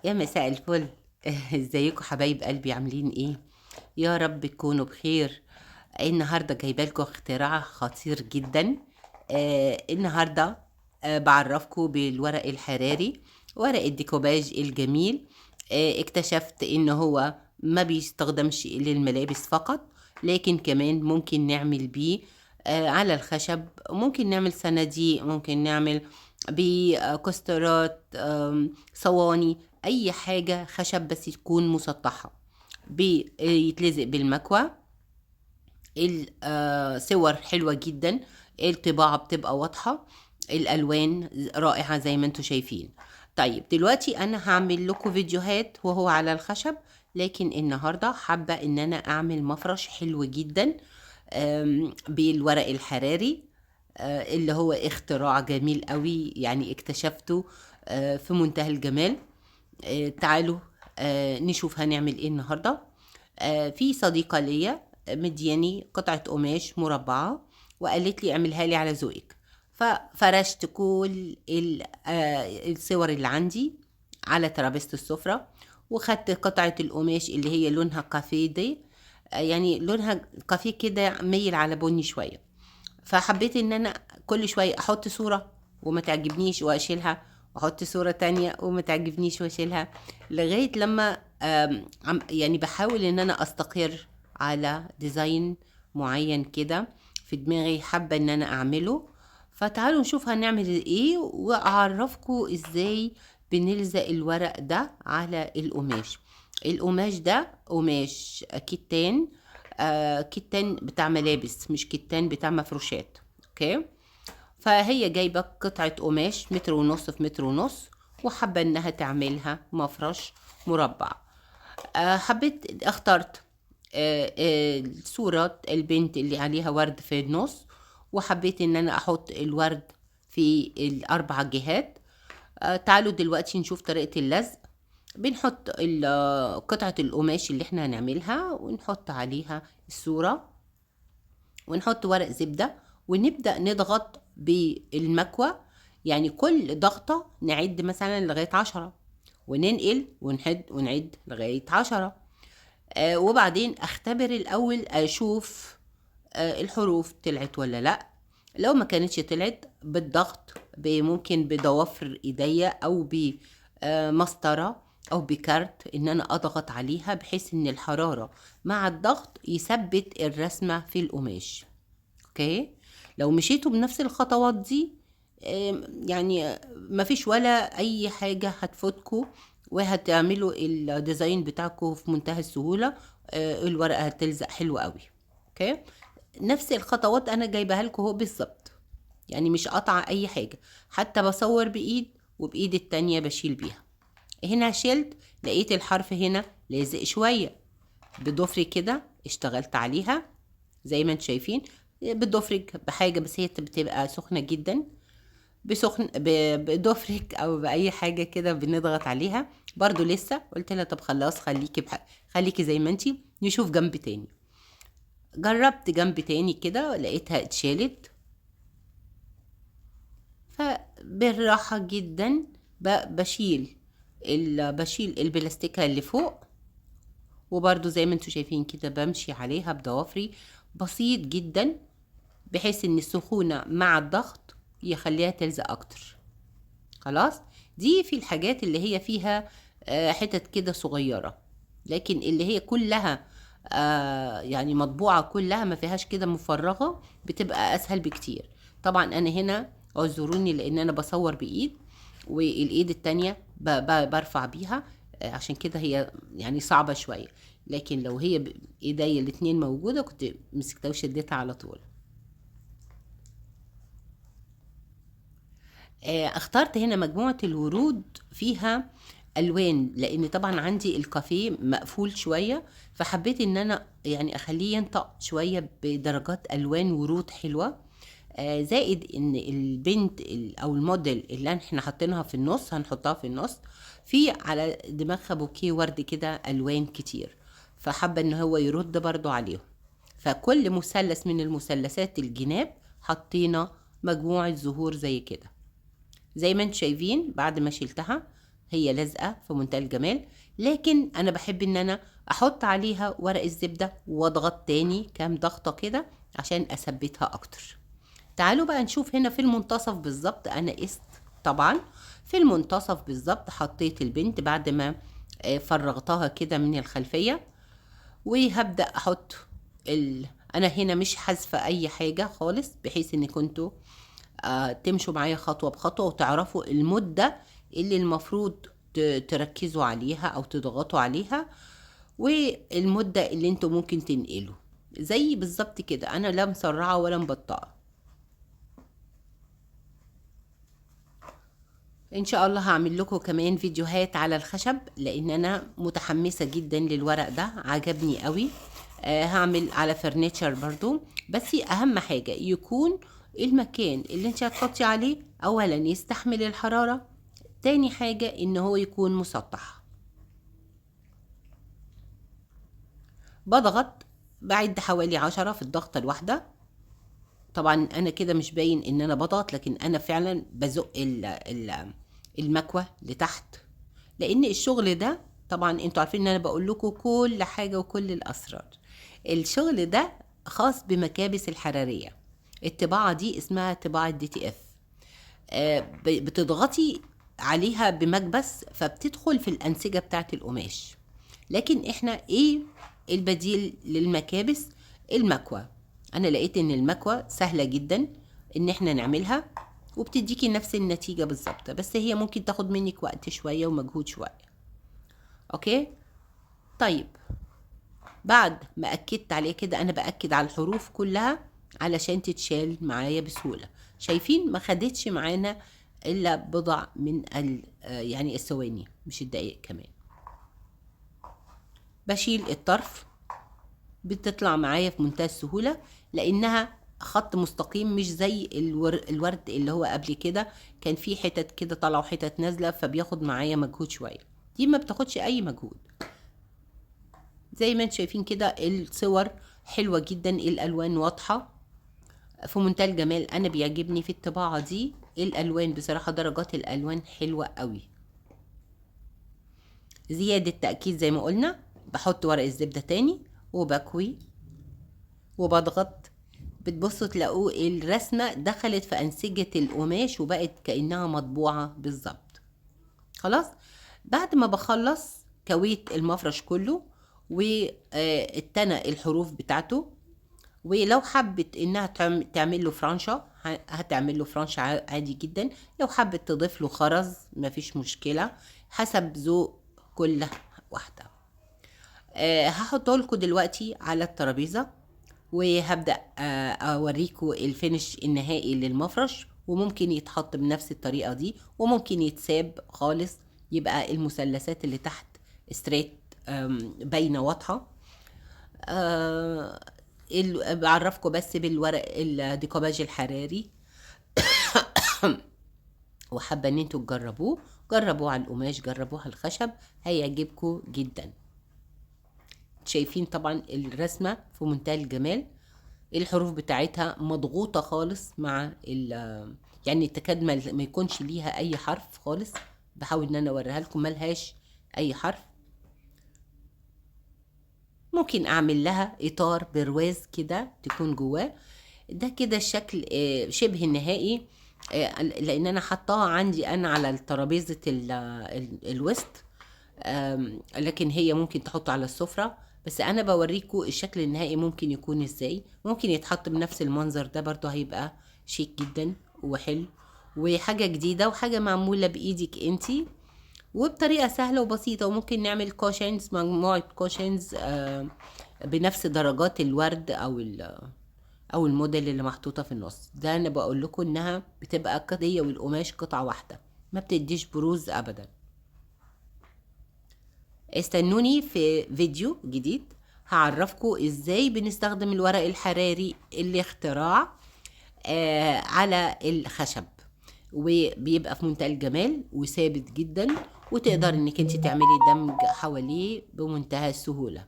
يا مساء الفل. ازيكم حبايب قلبي، عاملين ايه؟ يا رب تكونوا بخير. النهارده جايبه لكم اختراع خطير جدا. النهارده بعرفكم بالورق الحراري، ورق الديكوباج الجميل. اكتشفت ان هو ما بيستخدمش للملابس فقط، لكن كمان ممكن نعمل بيه على الخشب، ممكن نعمل صناديق، ممكن نعمل بكوسترات، صواني، اي حاجة خشب بس تكون مسطحة، بيتلزق بالمكوى. الصور حلوة جدا، الطباعة بتبقى واضحة، الألوان رائعة زي ما انتم شايفين. طيب دلوقتي أنا هعمل لكم فيديوهات وهو على الخشب، لكن النهاردة حابة إن أنا أعمل مفرش حلو جدا، بالورق الحراري، اللي هو اختراع جميل قوي، يعني اكتشفته في منتهى الجمال. تعالوا نشوف هنعمل ايه النهاردة. في صديقة ليا مدياني قطعة قماش مربعة وقالت لي اعملها لي على ذوقك، ففرشت كل الصور اللي عندي على ترابيزة السفرة، وخدت قطعة القماش اللي هي لونها كافيه دي، يعني لونها كافيه كده ميل على بني شوية. فحبيت ان انا كل شوية احط صورة وما تعجبنيش واشيلها، واحط صورة تانية وما تعجبنيش واشيلها، لغاية لما بحاول ان انا استقر على design معين كده في دماغي حابة ان انا اعمله. فتعالوا نشوف هنعمل ايه، واعرفكم ازاي بنلزق الورق ده على القماش. القماش ده قماش كتان، كتان بتاع ملابس مش كتان بتاع مفروشات. okay، فهي جايبة قطعة قماش متر ونص في متر ونص، وحابة انها تعملها مفرش مربع. حبيت اخترت صورة البنت اللي عليها ورد في النص، وحبيت ان انا احط الورد في الاربع جهات. تعالوا دلوقتي نشوف طريقة اللزق. بنحط قطعة القماش اللي احنا هنعملها، ونحط عليها الصورة، ونحط ورق زبدة، ونبدأ نضغط بالمكوى. يعني كل ضغطة نعد مثلا لغاية 10، وننقل ونحد ونعد لغاية 10. وبعدين اختبر الاول، اشوف الحروف طلعت ولا لا. لو ما كانتش طلعت بالضغط، ممكن بضوافر ايديا او بمسطرة او بكارت ان انا اضغط عليها، بحيث ان الحرارة مع الضغط يثبت الرسمة في القماش. okay، لو مشيتوا بنفس الخطوات دي، ما فيش ولا اي حاجة هتفوتكوا، وهتعملوا ال design بتاعكوا في منتهى السهولة. الورقة هتلزق حلو قوي. okay، نفس الخطوات انا جايبها لكم اهو بالظبط، يعني مش قاطعة اي حاجة، حتى بصور بايد وبايد التانية بشيل بيها. هنا شلت، لقيت الحرف هنا لازق شوية، بضفري كده اشتغلت عليها زي ما انتم شايفين، بضفرك بحاجة بس هي بتبقى سخنة جدا، بضفرك او باي حاجة كده بنضغط عليها. برضو لسه قلت لها طب خلاص خليكي زي ما انتي، نشوف جنب تاني. جربت جنب تاني كده لقيتها اتشالت. فبالراحة جدا بشيل البلاستيكة اللي فوق، وبرضو زي ما انتوا شايفين كده بمشي عليها بضوافري بسيط جدا، بحيث ان السخونة مع الضغط يخليها تلزق اكتر. خلاص، دي في الحاجات اللي هي فيها حتت كده صغيرة، لكن اللي هي كلها مطبوعة كلها ما فيهاش كده مفرغة، بتبقى اسهل بكتير. طبعا انا هنا اعذروني لان انا بصور بايد، والايد التانية برفع بيها، عشان كده هي صعبة شوية، لكن لو هي ايديا الاتنين موجودة كنت مسكتها وشديتها على طول. اخترت هنا مجموعة الورود فيها ألوان، لأن طبعا عندي الكافيه مقفول شوية، فحبيت إن أنا أخليه ينطق شوية بدرجات ألوان ورود حلوة. زائد إن البنت أو الموديل اللي إحنا حاطينها في النص، هنحطها في النص، في على دماغها بوكيه ورد كده ألوان كتير، فحابة إن هو يرد برضو عليهم. فكل مثلث من المثلثات الجناب حطينا مجموعة زهور زي كده، زي ما انتم شايفين. بعد ما شلتها هي لازقة في منتهى الجمال، لكن انا بحب ان انا احط عليها ورق الزبدة واضغط تاني كام ضغطة كده عشان اثبتها اكتر. تعالوا بقى نشوف هنا في المنتصف بالظبط. انا قست طبعا في المنتصف بالظبط، حطيت البنت بعد ما فرغتها كده من الخلفية، وهبدأ احط انا هنا مش حذفة اي حاجة خالص، بحيث ان كنتوا تمشوا معايا خطوة بخطوة وتعرفوا المدة اللي المفروض تركزوا عليها او تضغطوا عليها، والمدة اللي انتوا ممكن تنقلوا زي بالظبط كده. انا لا مسرعة ولا مبطئة. ان شاء الله هعمل لكم كمان فيديوهات على الخشب، لان انا متحمسة جدا للورق ده، عجبني قوي. هعمل على فرنتشر برضو، بس اهم حاجة يكون المكان اللي انت هتحطي عليه اولا يستحمل الحرارة، تاني حاجة ان هو يكون مسطح. بضغط بعد حوالي 10 في الضغطة الواحدة. طبعا انا كده مش باين ان انا بضغط، لكن انا فعلا بزق المكوة لتحت، لان الشغل ده طبعا انتوا عارفين ان انا بقول لكم كل حاجة وكل الاسرار. الشغل ده خاص بمكابس الحرارية. الطباعة دي اسمها طباعة DTF، بتضغطي عليها بمكبس فبتدخل في الأنسجة بتاعت القماش. لكن احنا ايه البديل للمكابس؟ المكوى. انا لقيت ان المكوى سهلة جدا ان احنا نعملها وبتديكي نفس النتيجة بالظبط، بس هي ممكن تاخد منك وقت شوية ومجهود شوية. okay طيب، بعد ما اكدت عليه كده، انا باكد على الحروف كلها علشان تتشال معايا بسهولة. شايفين ما خدتش معانا الا بضع من الثواني، مش الدقايق كمان. بشيل الطرف، بتطلع معايا في منتهى السهولة لانها خط مستقيم، مش زي الورد اللي هو قبل كده كان فيه حتت كده طالعه وحتت نازلة، فبياخد معايا مجهود شوية. دي ما بتاخدش اي مجهود. زي ما انتم شايفين كده الصور حلوة جدا، الالوان واضحة في منتهى الجمال. انا بيعجبني في الطباعة دي الالوان بصراحة، درجات الالوان حلوة قوي. زيادة تأكيد زي ما قلنا، بحط ورق الزبدة تاني وبكوي وبضغط. بتبصوا تلاقوه الرسمة دخلت في أنسجة القماش وبقت كأنها مطبوعة بالظبط. خلاص بعد ما بخلص كويت المفرش كله واتنى الحروف بتاعته، ولو حبت انها تعمل له فرنشة هتعمل له فرنشة عادي جدا. لو حبت تضيف له خرز مفيش مشكلة، حسب ذوق كل واحدة. هحطه لكم دلوقتي على الترابيزة وهبدأ، أوريكم الفينش النهائي للمفرش. وممكن يتحط بنفس الطريقة دي، وممكن يتساب خالص، يبقى المثلثات اللي تحت ستريت، باينة واضحة. بعرفكم بس بالورق الديكوباج الحراري وحابة ان انتوا تجربوه. جربوه على القماش، جربوه على الخشب، هيعجبكم جدا. شايفين طبعا الرسمة في منتهى الجمال، الحروف بتاعتها مضغوطة خالص مع يعني تكاد ما يكونش ليها اي حرف خالص. بحاول ان انا اوريها لكم، ملهاش اي حرف. ممكن اعمل لها اطار برواز كده تكون جواه. ده كده الشكل، شبه النهائي، لان انا حطاها عندي انا على ترابيزة الوسط، لكن هي ممكن تحطه على السفرة، بس انا بوريكم الشكل النهائي ممكن يكون ازاي. ممكن يتحط بنفس المنظر ده برضو، هيبقى شيك جدا وحلو وحاجة جديدة وحاجة معمولة بايدك انتي وبطريقة سهلة وبسيطة. وممكن نعمل cushions، مجموعة cushions، بنفس درجات الورد او الموديل اللي محطوطة في النص ده. انا بقول لكم انها بتبقى قضية والقماش قطعة واحدة، ما بتديش بروز ابدا. استنوني في فيديو جديد هعرفكم ازاي بنستخدم الورق الحراري اللي اختراع، على الخشب، وبيبقى في منتهى الجمال وثابت جدا، وتقدر انك انت تعملي دمج حواليه بمنتهى السهولة.